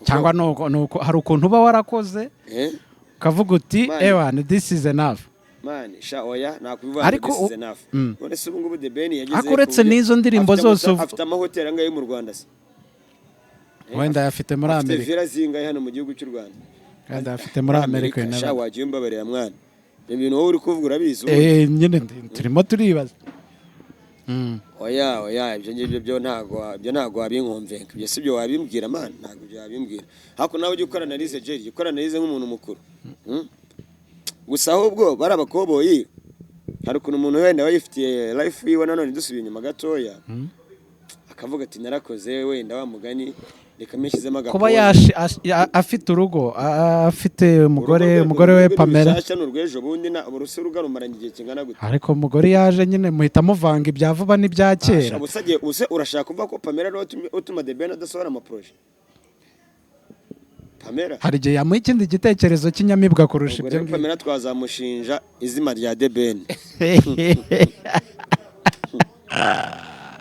Speaker 3: Cyangwa nuko hari ukuntu uba warakoze
Speaker 1: Eh?
Speaker 3: ukavuga uti:
Speaker 1: Man.
Speaker 3: "Ewana, this is enough."
Speaker 1: Man, sha, oya, nakubivuga.
Speaker 3: Ariko
Speaker 1: This is enough. None se ubu ngubu The Ben yagize
Speaker 3: Ariko uretse
Speaker 1: ku buryo
Speaker 3: n'izo ndirimbo zose
Speaker 1: afite amahoteli angahe yo mu Rwanda se?
Speaker 3: Wenda ayafite muri
Speaker 1: Afite
Speaker 3: Amerika.
Speaker 1: villa zingahe hano mu gihugu cy'u Rwanda?
Speaker 3: Wenda ayafite muri Amerika.
Speaker 1: Sha, wagiye umbabarira mwana, ibintu wowe uri kuvuga urabizi ubundi.
Speaker 3: Nyine turimo turibaza.
Speaker 1: Oya, oya, ibyo ngibyo byo ntago, ibyo ntago wabinkomvenka, ibyo si byo wabimbwira, man, ntago ibyo wabimbwira. Ariko nawe ujya ukora analyse, Jerry, jya ukora analyse nk'umuntu mukuru. Gusa ahubwo bari abakoboyi, hari ukuntu umuntu wenda aba yifitiye life yiwe, nanone dusubiye inyuma gatoya, akavuga ati: "Narakoze, wenda wa mugani reka mbishyizemo
Speaker 3: Kuba
Speaker 1: agapoze."
Speaker 3: Afite urugo, afite umugore,
Speaker 1: Urugo rwe
Speaker 3: umugore we
Speaker 1: ni
Speaker 3: Pamela.
Speaker 1: rushyashya, ni urw'ejo bundi, na urusi rugarumaranye igihe kingana gute?
Speaker 3: Ariko umugore yaje nyine muhita muvanga ibya vuba n'ibya kera.
Speaker 1: Ubuse urashaka kuvuga ko Pamela ariwe utuma The Ben adasohora amaprojet? Pamela?
Speaker 3: Hari igihe yamuha ikindi gitekerezo cy'inyamibwa kurusha
Speaker 1: Ubwo
Speaker 3: ibyo
Speaker 1: rero
Speaker 3: ngibyo.
Speaker 1: Pamela twazamushinja izima rya The Ben,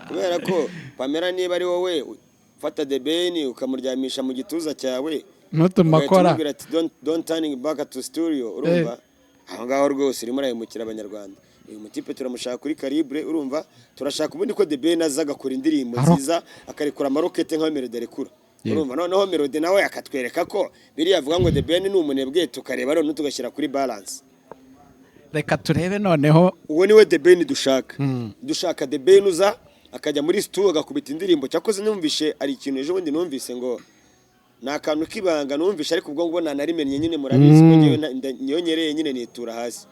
Speaker 1: kubera ko Pamela, niba ari wowe ufata The Ben ukamuryamisha mu gituza cyawe,
Speaker 3: Ntutuma
Speaker 1: ugahita
Speaker 3: akora.
Speaker 1: umubwira ati: Don't turning back to studio", urumva, Aho ngaho rwose urimo urahemukira Abanyarwanda. Uyu mutipe turamushaka kuri calibre, urumva? Turashaka ubundi ko The Ben aza agakora indirimbo nziza, akarekura amarokete nka Melody arekura. Urumva, noneho Melody nawe akatwereka ko biriya avuga ngo The Ben ni umunebwe, tukareba noneho tugashyira kuri balance.
Speaker 3: Reka turebe noneho.
Speaker 1: Uwo niwe The Ben dushaka. Dushaka The Ben uza akajya muri stu agakubita indirimbo. Cyakoze numvishe ari ikintu ejo bundi, numvise ngo ni akantu k'ibanga numvishe, ariko ubwo ngubwo nanarimennye nyine, murabizi ko njyewe niyo nyereye nyine nitura hasi.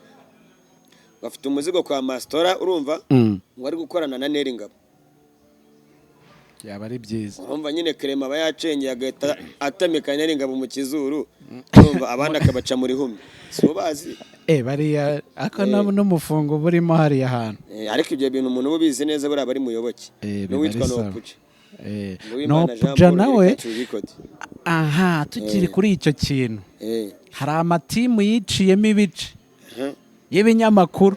Speaker 1: Bafite umuzigo kwa Mastora, urumva, ngo ari gukorana na Neri Ngabo.
Speaker 3: Byaba ari byiza.
Speaker 1: Urumva nyine Clement aba yacengeye, agahita atamika Neri Ngabo mu kizuru, urumva, abandi akabaca muri humye, si bo bazi.
Speaker 3: Bariya ako n'umufungo burimo hariya hantu.
Speaker 1: Ariko ibyo bintu umuntu uba ubizi neza buriya bari Muyoboke
Speaker 3: Biba
Speaker 1: n'uwitwa
Speaker 3: ari sawa.
Speaker 1: Nopuja. Nduwimana Jean
Speaker 3: Nopuja
Speaker 1: Paul
Speaker 3: nawe.
Speaker 1: Country Record.
Speaker 3: Aha tukiri kuri icyo kintu, hari amatimu yiciyemo ibice y'ibinyamakuru,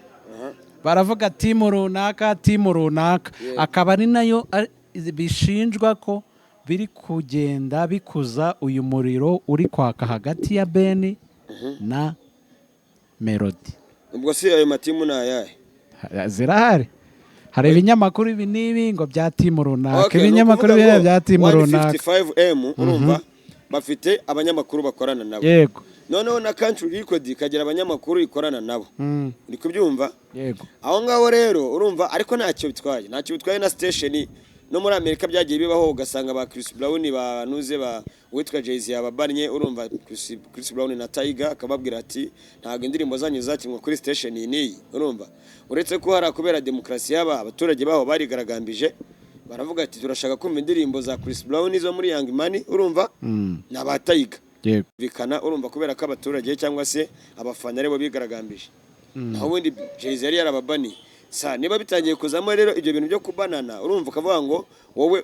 Speaker 3: baravuga team runaka, team runaka, akaba ari nayo bishinjwa ko biri kugenda bikuza uyu muriro uri kwaka hagati ya Ben na Melody.
Speaker 1: Ubwo si ayo matimu ni ayahe?
Speaker 3: Zirahari, hari ibinyamakuru ibi n'ibi ngo bya team runaka,
Speaker 1: Okay, ni
Speaker 3: ibinyamakuru
Speaker 1: ukuvuga
Speaker 3: biriya
Speaker 1: ngo
Speaker 3: bya team runaka.
Speaker 1: 155M, urumva, bafite abanyamakuru bakorana nabo. Noneho na Country Record ikagira abanyamakuru ikorana nabo. Uri kubyumva?
Speaker 3: Yego.
Speaker 1: Aho ngaho rero urumva, ariko ntacyo bitwaye, ntacyo bitwaye. Na station no muri Amerika byagiye bibaho, ugasanga ba Chris Brown banuze ba uwitwa Jay-Z yababannye, urumva, Chris Brown na Tiger, akababwira ati ntabwo indirimbo zanyu zakinwa kuri station iyi n'iyi. Urumva, uretse ko hari kubera demokarasi yaba abaturage baho barigaragambije, baravuga ati turashaka kumva indirimbo za Chris Brown zo muri Young Money, urumva, na ba Tiger. Bikana, urumva, kubera ko abaturage cyangwa se abafana aribo bigaragambije, naho ubundi Jay-Z yari yarababaniye. Sa niba bitangiye kuzamo rero ibyo bintu byo kubanana, urumva, ukavuga ngo wowe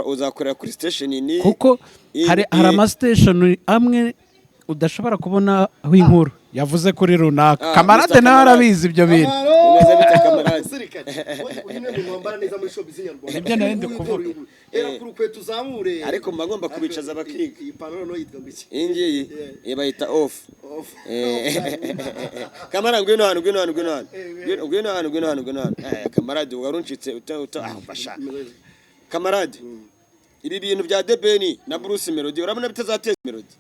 Speaker 1: uzakorera kuri station ni
Speaker 3: Kuko hari amastation amwe udashobora kubona aho inkuru yavuze kuri runaka.
Speaker 1: Ah,
Speaker 3: Kamarade
Speaker 1: Mr.
Speaker 3: nawe
Speaker 1: Kamarade.
Speaker 3: arabizi ibyo bintu.
Speaker 1: Bimeze bite, kamarade?
Speaker 2: Sirikare. Uyu ni umuntu wambara neza muri showbiz nyarwanda.
Speaker 3: Nibyo nari ndi
Speaker 2: Uyu
Speaker 3: kuvuga.
Speaker 2: uyu nguyu. Era kuri ukweto uzamure.
Speaker 1: Ariko mba ngomba kubicaza bakiga.
Speaker 2: Iyi pantaro noneho yitwa ngo iki?
Speaker 1: Iyi ngiyi iyi bayita off.
Speaker 2: Off.
Speaker 1: Kamara, ngwino hano, ngwino hano, ngwino hano. Ngwino hano, ngwino hano, ngwino hano. Kamarade, waruncitse uta uta ah fasha. Kamarade, ibi bintu bya The Ben na Bruce Melody urabona bitazateza Melody?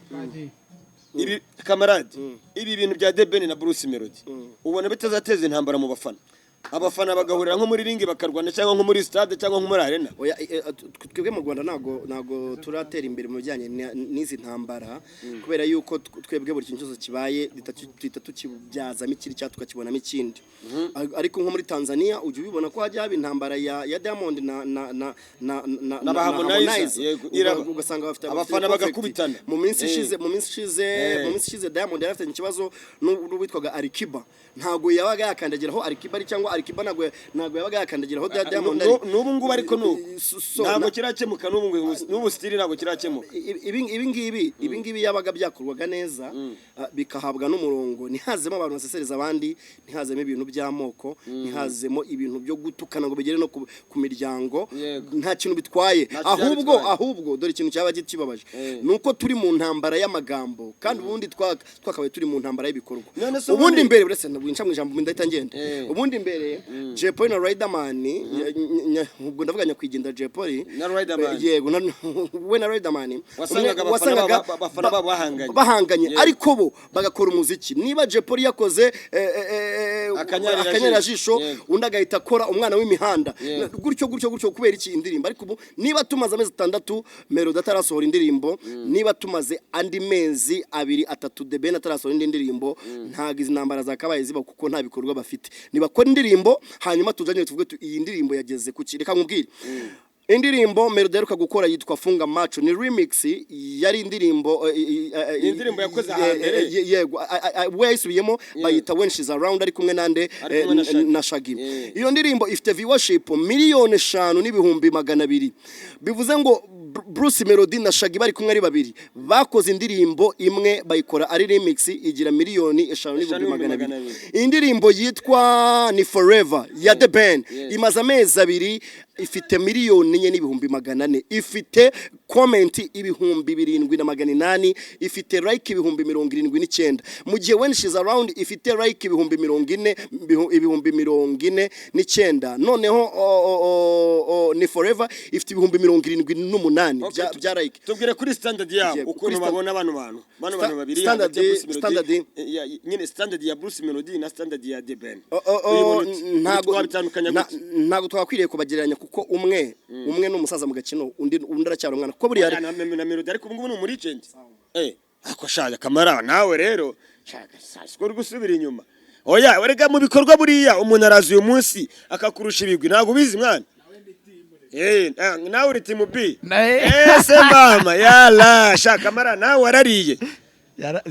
Speaker 1: Ibi, kamarade, ibi bintu bya The Ben na Bruce Melody ubona bitazateza intambara mu bafana, abafana bagahurira nko muri ring bakarwana, cyangwa nko muri stade, cyangwa nko muri arena?
Speaker 2: Oya, twebwe mu Rwanda ntago turatera imbere mu bijyanye n'izi ntambara, kubera yuko twebwe buri kintu cyose kibaye duhita tukibyazamo ikindi cyangwa tukakibonamo ikindi. Ariko nko muri Tanzania ujya ubibona ko hajya haba intambara ya Diamond na
Speaker 1: Na ba Harmonize, yego, iraba.
Speaker 2: Ugasanga bafite
Speaker 1: Abafana
Speaker 2: bafite
Speaker 1: bagakubitana.
Speaker 2: conflict. Mu minsi ishize, mu minsi ishize, mu minsi ishize Diamond yari afitanye ikibazo n'uwitwaga Alikiba. Ntabwo yabaga yakandagira aho Alikiba ari, cyangwa Alikiba ntabwo yabaga yakandagira aho Diamond ari.
Speaker 1: N'ubu ngubu ariko nubu
Speaker 2: So,
Speaker 1: ntabwo kirakemuka n'ubu ngubu, n'ubu still ntabwo kirakemuka.
Speaker 2: Ibi ngibi yabaga byakorwaga neza, bikahabwa n'umurongo, ntihazemo abantu basesereza abandi, ntihazemo ibintu by'amoko, ntihazemo ibintu byo gutukana ngo bigere no ku miryango. Nta kintu bitwaye.
Speaker 1: Ntacyo byaba
Speaker 2: Ahubwo
Speaker 1: bitwaye.
Speaker 2: ahubwo dore ikintu cyaba kibabaje ni uko turi mu ntambara y'amagambo kandi ubundi twakabaye turi mu ntambara y'ibikorwa.
Speaker 1: None se
Speaker 2: Ubundi mbere, uretse winca mu ijambo ndahita ngenda, ubundi mbere Jay Polly na Riderman, ubwo ndavuga nyakwigendera Jay Polly
Speaker 1: Na Riderman.
Speaker 2: Yego, we na Riderman.
Speaker 1: Wasangaga abafana babo bahanganye.
Speaker 2: Bahanganye, ariko bo bagakora umuziki. Niba Jay Polly yakoze
Speaker 1: Akanyarira
Speaker 2: Akanyarira-jisho,
Speaker 1: Yego.
Speaker 2: undi agahita akora Umwana w'imihanda,
Speaker 1: Yego.
Speaker 2: gutyo gutyo gutyo. Kubera iki indirimbo? Ariko ubu niba tumaze amezi 6 Melody atarasohora indirimbo, niba tumaze andi mezi 2 3 The Ben atarasohora indi ndirimbo, ntabwo izi ntambara zakabaye ziba, kuko nta bikorwa bafite. Nibakora indirimbo hanyuma tuzanye tuvuge iyi ndirimbo yageze kuki. Reka nkubwire, indirimbo Melody aheruka gukora yitwa Funga Macho, ni remix, yari indirimbo
Speaker 1: Ni indirimbo yakoze hambere.
Speaker 2: Yego, we yayisubiyemo, bayita When She's Around, ari kumwe nande?
Speaker 1: Ari kumwe na Shaggy.
Speaker 2: Na Shaggy. Iyo ndirimbo ifite viewership 5,200,000. Bivuze ngo Bruce Melody na Shaggy bari kumwe ari babiri, bakoze indirimbo imwe bayikora ari remix, igira 5,200,000.
Speaker 1: 200,000.
Speaker 2: Indirimbo yitwa Ni Forever ya The Ben imaze amezi 2. Ifite 4,400,000, ifite comment 7,800, ifite like 79,000, mu gihe When She's Around ifite like 40,000, 49,000. Noneho o, ni Forever ifite 78,000 bya like.
Speaker 1: Tubwire kuri standard yabo,
Speaker 2: Yego,
Speaker 1: ukuntu
Speaker 2: kuri
Speaker 1: babona bano bantu babiri
Speaker 2: standard
Speaker 1: hagati ya Bruce Melody, nyine standard ya Bruce Melody na standard ya The Ben.
Speaker 2: O,
Speaker 1: Uyibona ute?
Speaker 2: Ntago
Speaker 1: Twabitandukanya gute?
Speaker 2: Ntago twakwiriye kubagereranya, kuko umwe ni umusaza mu gakino, undi aracyari umwana, kuko buriya
Speaker 1: Na Melody ariko ubu ngubu ni umu legend. Ako shaja kamara, nawe rero shaka siko uri gusubira inyuma. Oya, erega mu bikorwa buriya umuntu araza uyu munsi akakurusha ibigwi, ntabwo ubizi mwana. Nawe uri team B. Ese mama yala shaka mara, nawe warariye.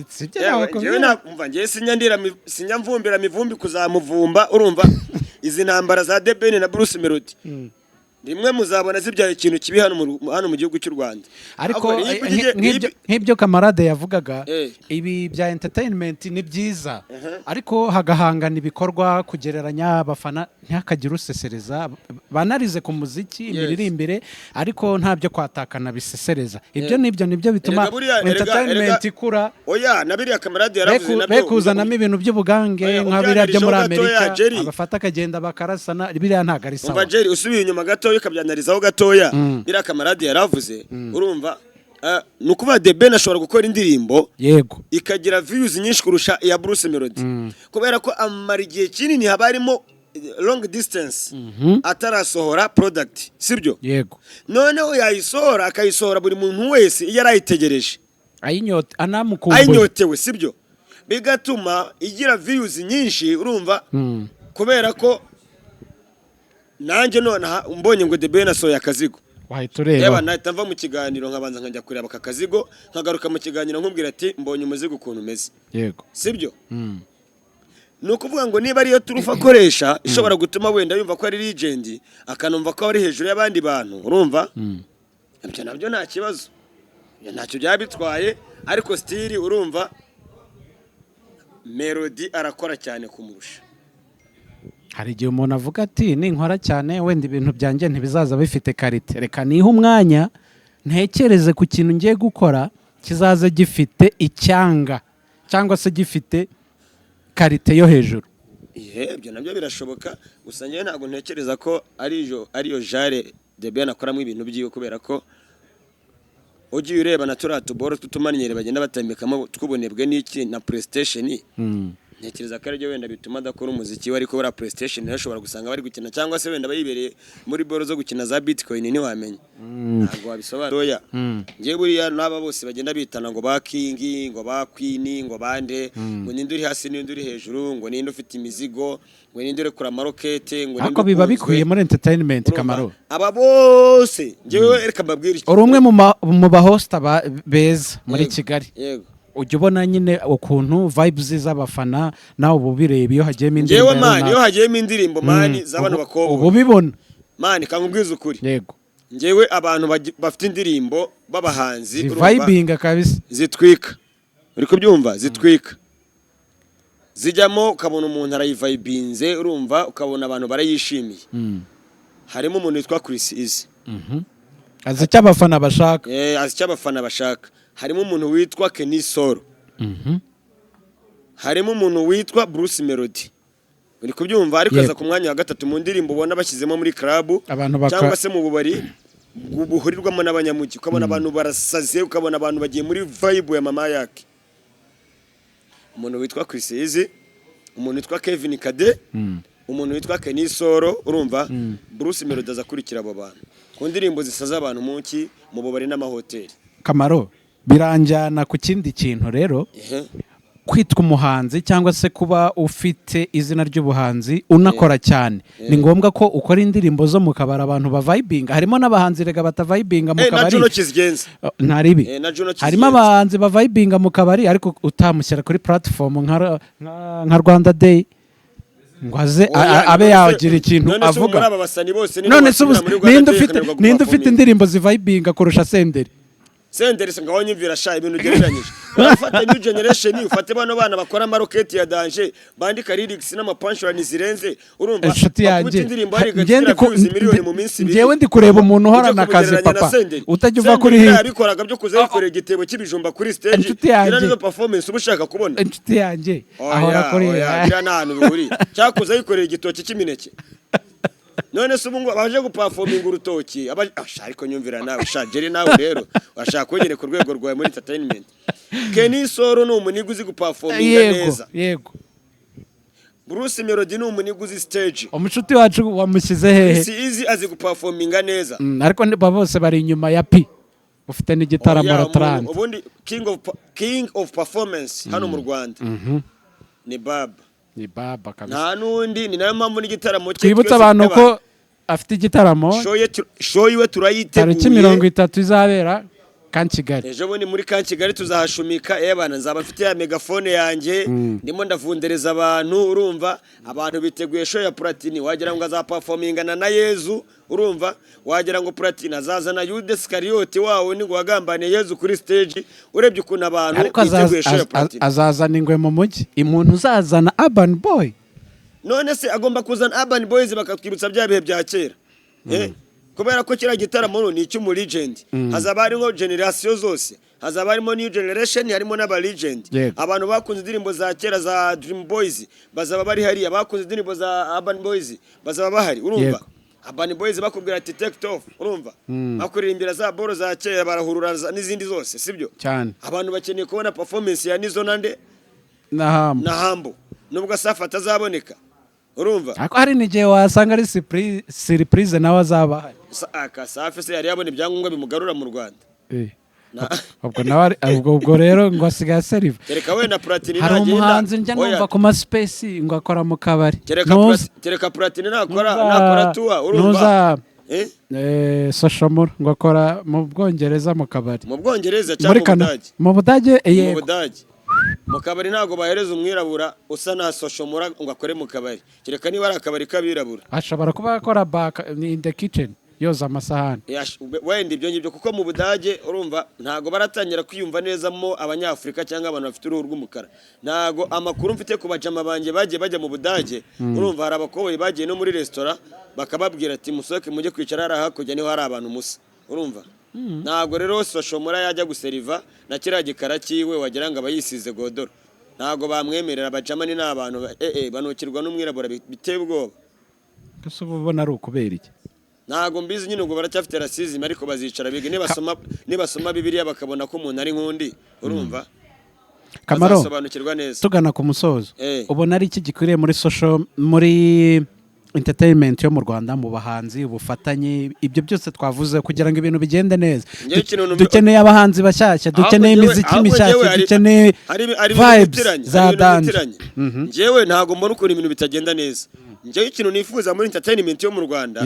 Speaker 3: Sibyo.
Speaker 1: Yewe,
Speaker 3: Nawe
Speaker 1: njyewe umva, njyewe sinyandira sinyamvumbira mivumbi kuzamuvumba. Urumva izi ntambara za The Ben na Bruce Melody, rimwe muzabona zibyaye ikintu kibi hano mu gihugu cy'u Rwanda.
Speaker 3: Ariko
Speaker 1: Ahubwo
Speaker 3: nk'ibyo kamarade yavugaga, ibi bya entertainment ni byiza, ariko hagahangana ibikorwa, kugereranya abafana, ntihakagire usesereza, banarize ku muziki, imiririmbire, ariko nta byo kwatakana bisesereza. Ibyo nibyo bituma
Speaker 1: Erega
Speaker 3: entertainment ikura.
Speaker 1: Oya, na biriya kamarade yaravuze nabyo
Speaker 3: Be kuzanamo ibintu by'ubugange
Speaker 1: Oya,
Speaker 3: nka biriya byo muri
Speaker 1: ubyanarijeho gatoya,
Speaker 3: Amerika,
Speaker 1: Jerry.
Speaker 3: abafata akagenda bakarasana, biriya ntabwo ari
Speaker 1: Umva
Speaker 3: sawa.
Speaker 1: Jerry, usubiye inyuma gatoya ukabyanarizaho gatoya, biriya kamarade yaravuze, urumva, ni ukuvuga The Ben ashobora gukora indirimbo ikagira views nyinshi kurusha iya Bruce Melody, kubera ko amara igihe kinini haba harimo long distance atarasohora product, sibyo?
Speaker 3: Yego.
Speaker 1: Noneho yayisohora, akayisohora buri muntu wese iyo arayitegereje,
Speaker 3: ayinyota, anamukumbuye,
Speaker 1: ayinyotewe, sibyo? Bigatuma igira views nyinshi, urumva, kubera ko nanjye nonaha mbonye ngo The Ben asohoye akazigo,
Speaker 3: wahita ureba.
Speaker 1: Yaba nahita mva mu kiganiro nkabanza nkajya kureba aka kazigo, nkagaruka mu kiganiro nkubwira ati mbonye umuzigo ukuntu umeze, sibyo? Ni ukuvuga ngo niba ariyo turufu akoresha ishobora gutuma wenda yumva ko ari legend, akanumva ko ari hejuru y'abandi bantu, urumva, ibyo nabyo nta kibazo. Ibyo ntacyo byaba bitwaye, ariko still urumva Melody arakora cyane kumurusha.
Speaker 3: Hari igihe umuntu avuga ati ninkora cyane wenda ibintu byanjye ntibizaza bifite qualité, reka nihe umwanya ntekereze ku kintu ngiye gukora kizaza gifite icyanga cyangwa se gifite qualité yo hejuru.
Speaker 1: Ihe, ibyo nabyo birashoboka, gusa njyewe ntabwo ntekereza ko ariyo genre The Ben akoramo ibintu byiwe, kubera ko ugiye ureba na turiya tuboro tw'utumanyere bagenda batambikamo tw'ubunebwe n'iki na PlayStation, ntekereza ko aribyo wenda bituma adakora umuziki we. Ariko buriya PlayStation nayo ushobora gusanga bari gukina, cyangwa se wenda bayibereye muri boro zo gukina za Bitcoin, ntiwamenya, ntabwo wabisobanura. Oya, njyewe buriya n'aba bose bagenda bitana ngo ba king, ngo ba queen, ngo bande, ngo ninde uri hasi, ninde uri hejuru, ngo ninde ufite imizigo, ngo ninde urekura amarokete, ngo ninde
Speaker 3: Ariko biba
Speaker 1: ukunzwe.
Speaker 3: bikwiye muri entertainment.
Speaker 1: Urumva?
Speaker 3: Kamaro.
Speaker 1: Aba bose njyewe reka mbabwire iki.
Speaker 3: Uri umwe mu bahosta beza muri
Speaker 1: Yego,
Speaker 3: Kigali.
Speaker 1: Yego.
Speaker 3: Ujya ubona nyine ukuntu vibes z'abafana, nawe uba ubireba iyo hagiyemo indirimbo
Speaker 1: Njyewe
Speaker 3: ya
Speaker 1: man, iyo
Speaker 3: runaka.
Speaker 1: hagiyemo indirimbo man z'abano bakobwa,
Speaker 3: uba ubibona.
Speaker 1: Man, kankubwiza ukuri,
Speaker 3: Yego.
Speaker 1: njyewe abantu bafite indirimbo b'abahanzi, urumva,
Speaker 3: zivibinga kabisa.
Speaker 1: Zitwika, uri kubyumva, zitwika, zijyamo ukabona umuntu arayivibinze, urumva, ukabona abantu barayishimiye. Harimo umuntu witwa Chris Easy.
Speaker 3: Azi icyo abafana bashaka.
Speaker 1: Azi icyo abafana bashaka. Harimo umuntu witwa Kenny Solo. Harimo umuntu witwa Bruce Melody, uri kubyumva, ariko aza ku mwanya wa gatatu mu ndirimbo ubona bashyizemo muri club
Speaker 3: Abantu
Speaker 1: cyangwa se mu bubari buhurirwamo n'abanyamujyi, ukabona abantu barasaze, ukabona abantu bagiye muri vibe ya mama yake. Umuntu witwa Chris Easy, umuntu witwa Kevin Kade, umuntu witwa Kenny Solo, urumva, Bruce Melody aza akurikira abo bantu ku ndirimbo zisaza abantu mu bubari n'amahoteli.
Speaker 3: Kamaro, biranjyana ku kindi kintu rero. Kwitwa umuhanzi cyangwa se kuba ufite izina ry'ubuhanzi unakora cyane, ni ngombwa ko ukora indirimbo zo mu kabari abantu bavibinga? Harimo n'abahanzi rega batavibinga mu
Speaker 1: Na
Speaker 3: kabari.
Speaker 1: Juno Kizigenza.
Speaker 3: Oh, ntaribi.
Speaker 1: Na Juno
Speaker 3: Harimo
Speaker 1: Kizigenza.
Speaker 3: abahanzi bavibinga mu kabari, ariko utamushyira kuri platform nka Rwanda Day ngo aze
Speaker 1: Oya,
Speaker 3: abe
Speaker 1: none se-
Speaker 3: yagira ikintu
Speaker 1: none se ubu
Speaker 3: avuga.
Speaker 1: muri aba basani bose ninde
Speaker 3: None se ubu
Speaker 1: wasubira muri Rwanda
Speaker 3: ninde
Speaker 1: Day
Speaker 3: ufite
Speaker 1: akananirwa
Speaker 3: ninde ufite
Speaker 1: guperforminga?
Speaker 3: indirimbo zivibinga kurusha Senderi?
Speaker 1: Senderi se, ngaho nyumvira sha, ibintu ugereranyije. Urafata new generation, ufate bano bana bakora amaroketi ya danger, bandika lyrics n'amapunchline zirenze, urumva?
Speaker 3: Inshuti
Speaker 1: Bakubita
Speaker 3: yanjye,
Speaker 1: indirimbo hari
Speaker 3: njye ndi
Speaker 1: views miliyoni mu minsi 2.
Speaker 3: Njyewe ndi kureba umuntu uhorana
Speaker 1: Ujya
Speaker 3: akazi,
Speaker 1: kumugereranya na
Speaker 3: papa.
Speaker 1: Senderi.
Speaker 3: Utajya uva
Speaker 1: Senderi
Speaker 3: kuri
Speaker 1: biriya
Speaker 3: hit.
Speaker 1: yabikoraga byo kuza yikorera igitebo cy'ibijumba kuri stage.
Speaker 3: Inshuti yanjye.
Speaker 1: Biriya nizo performance uba ushaka kubona.
Speaker 3: Inshuti yanjye ahora
Speaker 1: Oya,
Speaker 3: kuri
Speaker 1: oya, biriya nta hantu bihuriye. Cyangwa kuza yikorera igitoki cy'imineke. None se ubu ngo abaje guperforminga urutoki ariko nyumvira nawe sha Jerry, nawe rero urashaka kongera ku rwego rwawe muri entertainment. Kenny Solo ni umunigga uzi guperforminga neza. Bruce Melody ni umunigga uzi stage.
Speaker 3: Umushuti wacu wamushyize hehe?
Speaker 1: Si Easy azi guperforminga neza.
Speaker 3: Ariko bose bari inyuma ya P ufite n'igitaramo
Speaker 1: Oya,
Speaker 3: Rotrand.
Speaker 1: ubundi king of performance hano mu Rwanda ni Baba.
Speaker 3: Ni Baba kabisa.
Speaker 1: Nta n'undi, ni nayo mpamvu n'igitaramo cye
Speaker 3: Twibutse
Speaker 1: twese
Speaker 3: abantu
Speaker 1: tw'abantu.
Speaker 3: ko afite igitaramo
Speaker 1: Show ye show yiwe turayiteguye.
Speaker 3: tariki 30 izabera Camp Kigali.
Speaker 1: Ejo bundi muri Camp Kigali tuzahashumika. Ebana, nzaba mfite ya megaphone yanjye, ndimo ndavundereza abantu, urumva? Abantu biteguye show ya Platini, wagira ngo azaperformingana na Yezu, urumva? Wagira ngo Platini azazana Yuda Iskariyoti wawe ni ngo wagambaniye Yezu kuri stage, urebye ukuntu abantu
Speaker 3: Ariko
Speaker 1: biteguye show ya Platini.
Speaker 3: Azazana ingwe mu mujyi, umuntu uzazana Urban Boy.
Speaker 1: None se agomba kuzana Urban Boys bakatwibutsa bya bihe bya kera? Kubera ko kiriya gitaramo ni icy'umu legend, hazaba harimo generation zose, hazaba harimo new generation, harimo n'aba legend. Abantu bakunze indirimbo za kera za Dream Boys bazaba bari hariya, bakunze indirimbo za Urban Boys bazaba bahari, urumva? Urban Boys bakubwira ati "Take it off", urumva? Bakuririmbira za boro za kera, barahurura n'izindi zose, sibyo?
Speaker 3: Cyane.
Speaker 1: Abantu bakeneye kubona performance ya Nizo nande
Speaker 3: Na Hambo.
Speaker 1: Na Hambo, nubwo Safi atazaboneka, urumva?
Speaker 3: Ariko hari n'igihe wasanga ari surprise, nawe azaba ahari.
Speaker 1: Aka Safi se yari yabona ibyangombwa bimugarura mu Rwanda?
Speaker 3: Ubwo nawe ubwo rero ngo asigaye aseriva.
Speaker 1: Kereka wenda Platini
Speaker 3: Hari
Speaker 1: nagenda.
Speaker 3: umuhanzi njya
Speaker 1: Oya,
Speaker 3: numva ku maspace ngo akora mu kabari.
Speaker 1: Kereka kereka Platini nakora nakora tour, urumva?
Speaker 3: Nuza
Speaker 1: Eh?
Speaker 3: Social Mula ngo akora mu Bwongereza mu kabari.
Speaker 1: Mu Bwongereza
Speaker 3: Muri
Speaker 1: cyangwa mu
Speaker 3: Kana
Speaker 1: Budage?
Speaker 3: Mu Budage,
Speaker 1: Mu
Speaker 3: yego.
Speaker 1: Budage mu kabari ntabwo bahereza umwirabura usa na Social Mula ngo akore mu kabari, kereka niba ari akabari k'abirabura.
Speaker 3: Ashobora kuba akora back in the kitchen, yoza amasahani.
Speaker 1: Wenda ibyo ngibyo, kuko mu Budage, urumva, ntabwo baratangira kwiyumva neza mo Abanyafurika cyangwa abantu bafite uruhu rw'umukara. Ntabwo amakuru mfite ku bajama banjye bagiye bajya mu Budage, urumva, hari abakoboyi bagiye no muri resitora bakababwira ati "Musohoke mujye kwicara hariya hakurya, niho hari abantu musa", urumva? Ntabwo rero Social Mula yajya guseriva na kiriya gikara cyiwe, wagira ngo aba yisize godoro. Ntabwo bamwemerera. Abajamani ni abantu banukirwa n'umwirabura biteye ubwoba.
Speaker 3: Ese uba ubona ari ukubera iki?
Speaker 1: Ntabwo mbizi nyine, ubwo baracyafite racism, ariko bazicara biga, nibasoma Bibiliya bakabona ko umuntu ari nk'undi, urumva?
Speaker 3: Kamaro,
Speaker 1: Bazasobanukirwa neza.
Speaker 3: tugana ku musozo, ubona ari iki gikwiriye muri social, muri entertainment yo mu Rwanda, mu bahanzi, ubufatanye, ibyo byose twavuze, kugira ngo ibintu bigende neza?
Speaker 1: Njyewe ikintu
Speaker 3: Dukeneye abahanzi bashyashya, dukeneye
Speaker 1: Ahubwo
Speaker 3: imiziki
Speaker 1: ahubwo
Speaker 3: mishyashya,
Speaker 1: njyewe
Speaker 3: dukeneye
Speaker 1: hari ibintu
Speaker 3: vibes
Speaker 1: bitiranye,
Speaker 3: za
Speaker 1: hari ibintu
Speaker 3: danger.
Speaker 1: bitiranye. Njyewe ntabwo mbona ukuntu ibintu bitagenda neza. Njyewe ikintu nifuza muri entertainment yo mu Rwanda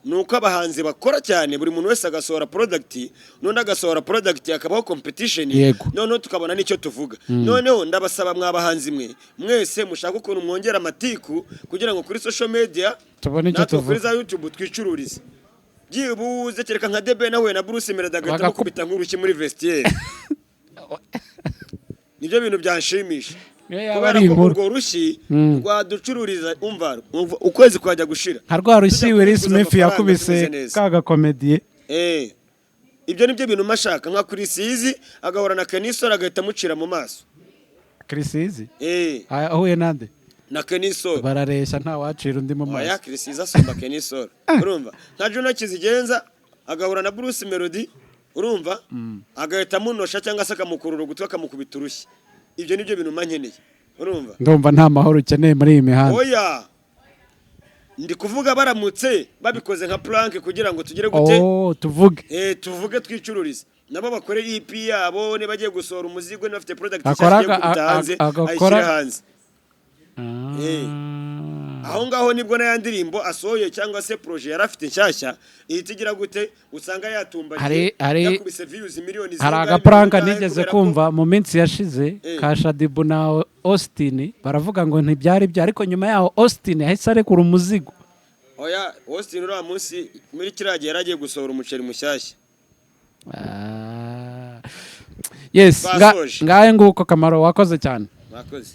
Speaker 1: ni uko abahanzi bakora cyane, buri muntu wese agasohora product, n'undi agasohora product, hakabaho competition, noneho tukabona n'icyo tuvuga. Noneho ndabasaba, mwa bahanzi mwe mwese, mushaka ukuntu mwongera amatiku kugira ngo kuri social media
Speaker 3: Tubone icyo
Speaker 1: natwe kuri
Speaker 3: tuvuga.
Speaker 1: za YouTube twicururize byibuze. Kereka nka The Ben ahuye na Bruce Melody agahita amukubita nk'urushyi muri vestiaire, nibyo bintu byanshimisha.
Speaker 3: Niyo yaba
Speaker 1: Kubera
Speaker 3: ari
Speaker 1: ko
Speaker 3: inkuru.
Speaker 1: urwo rushyi rwaducururiza, umva, umva, ukwezi kwajya gushira
Speaker 3: Nka rwa rushyi
Speaker 1: tujya
Speaker 3: Will
Speaker 1: kubikuza
Speaker 3: Smith
Speaker 1: amafaranga
Speaker 3: yakubise
Speaker 1: tumeze neza.
Speaker 3: ka gakomediye.
Speaker 1: Ibyo nibyo bintu mashaka, nka Chris Easy agahura na Kenny Sol agahita amucira mu maso.
Speaker 3: Chris Easy ahuye nande?
Speaker 1: Na Kenny Sol.
Speaker 3: Barareshya, nta wacira undi mu
Speaker 1: Oya,
Speaker 3: maso.
Speaker 1: Chris Easy asumba Kenny Sol, urumva? Nka Juno Kizigenza agahura na Bruce Melody, urumva, agahita amunosha cyangwa se akamukurura ugutwi akamukubita urushyi. Ibyo nibyo bintu mba nkeneye, urumva?
Speaker 3: Ndumva nta mahoro ukeneye muri iyi mihanda.
Speaker 1: Oya, ndi kuvuga baramutse babikoze nka prank kugira ngo tugere gute?
Speaker 3: Oh, tuvuge.
Speaker 1: Tuvuge, twicururize, nabo bakore EP yabo, niba bagiye gusohora umuzigo, niba bafite product
Speaker 3: Akora
Speaker 1: nshyashya yo gukubita hanze,
Speaker 3: agakora
Speaker 1: ayishyire hanze. Aho ngaho nibwo n'aya ndirimbo asohoye cyangwa se projet yari afite nshyashya ihita igira gute? Usanga yatumbagiye, yakubise views miliyoni
Speaker 3: Hari
Speaker 1: zingahe,
Speaker 3: agaprank
Speaker 1: miliyoni
Speaker 3: nigeze
Speaker 1: kubera ko
Speaker 3: kumva mu minsi yashize ka Shaddyboo na Austin, baravuga ngo ntibyari byo, ariko nyuma yaho Austin yahise arekura umuzigo.
Speaker 1: Oya, Austin uriya munsi muri kiriya gihe yari agiye gusohora umuceri mushyashya.
Speaker 3: Ah. Yes,
Speaker 1: Twasoje.
Speaker 3: ngahe nguko. Kamaro, wakoze cyane.
Speaker 1: Mwakoze.